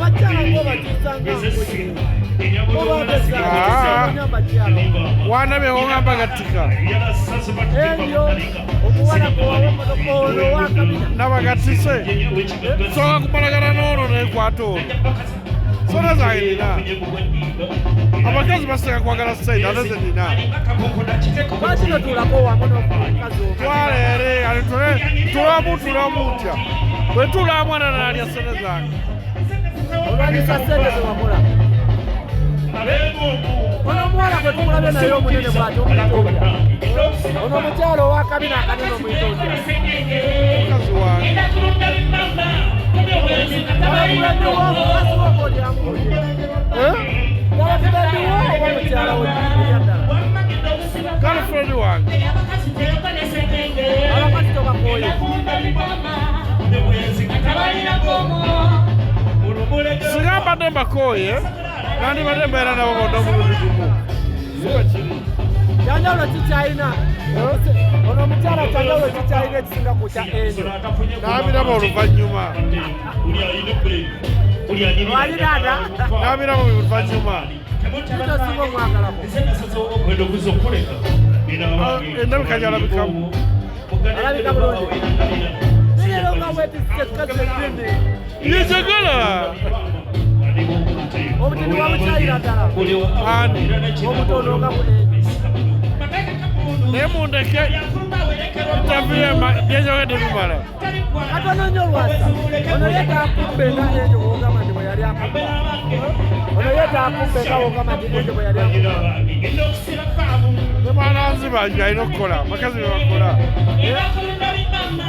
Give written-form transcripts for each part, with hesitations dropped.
Abakyala bo bakyusanga Ah. Wandabye ngamba gattika. Ebyo omuwala ono owakabina. Nabagattise soka kubalagana n'olwo nekwata olwo sona zange nina. Abakazi basinga kwagala sente, ate ze nina. Lwaki notuulako wamu n'omukazi omu? Twala eri ali tulamu tulamu ntya bwe tulamu ana nalya sente zange. Olwanyisa sente zewakola. Ono omuwala gwe tukulabye naye omunene bwati omuyita otya? Ono omukyala owakabina akanene omuyita otya? Mukazi wange. Girlfriend wo, omukazi wo olyambuye? Eh? Girlfriend wo oba mukyala wo ddala? Girlfriend wange. Abakazi tobakooye? Singa mbadde mbakooye, nandibadde mbeera nabo bonna omulundi gumu. Si bwe kiri? Kyanjawulo kikyalina ono omukyala, kyanjawulo kikyalina ekisinga ku kya enyo? Nabiraba oluvannyuma. Wali taata. Nabiraba oluvannyuma. Kikyosinga omwagalako? Ah, endabika gyalabikamu. Alabika bulungi naye leero nga weetisse ekikazi eddini. Yejagala. Obutini wabukyayira ddala? Ani? Obutono nga bunene. Naye mundeke interview byenjogedde bimala. Katono nnyo, Lwasa. Ono ye taakubbe nga enjo bwogamba nti bwe yali akubba? Ono ye taakubbe nga bwogamba nti enjo bwe yali akubba? Ne mwananziba alina okukola, abakazi bye bakola,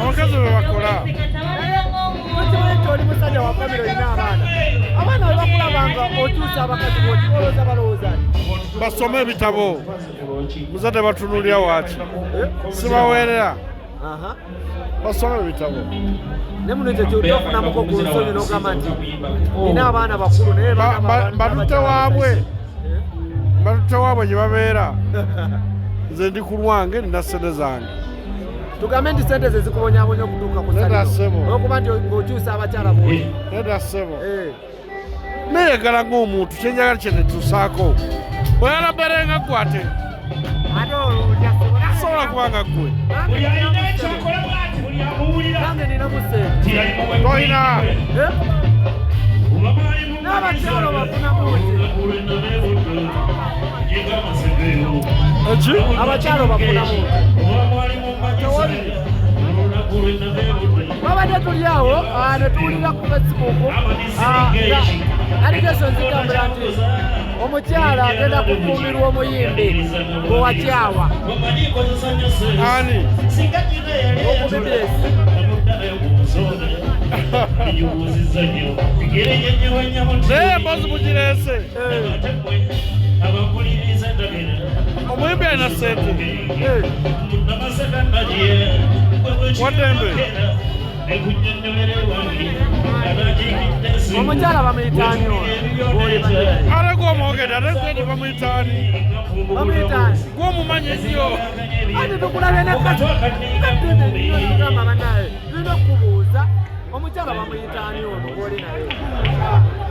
abakazi bye bakola. Okimanyi nti oli musajja wa famire, olina abaana. Abaana bwe bakulabanga okyusa abakazi bwoti, olowooza balowooza nti? Basome ebitabo. Muzadde batunulira waaki sibaweerera. Basome ebitabo. Ne muno ekyo kyofunamuko ku nsonyi n'ogamba nti nina abaana bakulu naye Mbatutte waabwe, mbatutte waabwe gye babeera. Nze ndi ku lwange, nina sente zange. Tugambe nti sente ze zikubonyabonya okutuuka ku Nedda, ssaliro? ssebo. Olwokuba nti ng'okyusa abakyala bwoti? Nedda ssebo. Neyagala ng'omuntu, kyenjagala kyenetuusaako. Oyala mbeere nga ggwe, ate Ate olwo otya, ssebo? sobola kuba nga ggwe. Nange ninamu sente. Tolina. Eh? N'abakyala bafunamu ki? Eki? Abakyala bafunamu ki? Twabadde tuli awo ne tuwulira ku Facebook nga allegation zigambira nti omukyala agenda kufumbirwa omuyimbi gwe wakyawa. Ani? Oku BBS. Naye emboozi mugireese, omuyimbi alina sente. Waddembe. Omukyala bamuyitaani ono gw'oli naye? Ate gwomwogedde, ate gwe bamuyitaani? Bamuyitaani? Gwomumanyi ennyo. Ati tukulabye nekazi kaddene nnyo, tugamba banaye tulina okubuuza, omukyala bamuyitaani ono gw'oli naye?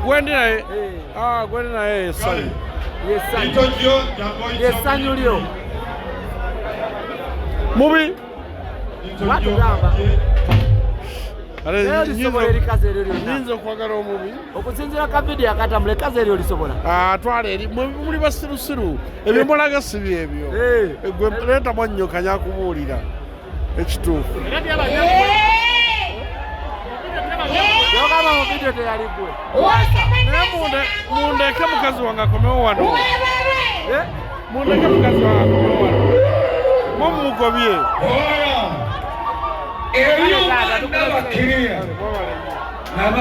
Gwendi naye? Eh. Ah, gwendi naye essanyu. Yessanyu lyo. Mubi. Watugamba. Ate Naye olisobola erikazi eryo lyonna? Nyinza okwagala omubi? Okusinziira ka vidiyo akatambula, ekazi eryo olisobola? Ah, twala eri. Muli basirusiru, ebyemulaga si byebyo. Eh. Gwe leeta mwannyoka nyakubuulira ekituufu. Yogamba mu vidiyo teyali gwe. Naye mundeke mukazi wange akomewo wano. Eh? Mundeke mukazi wange akomewo wano, mumugobye. Ebyuma ndaba kiriya.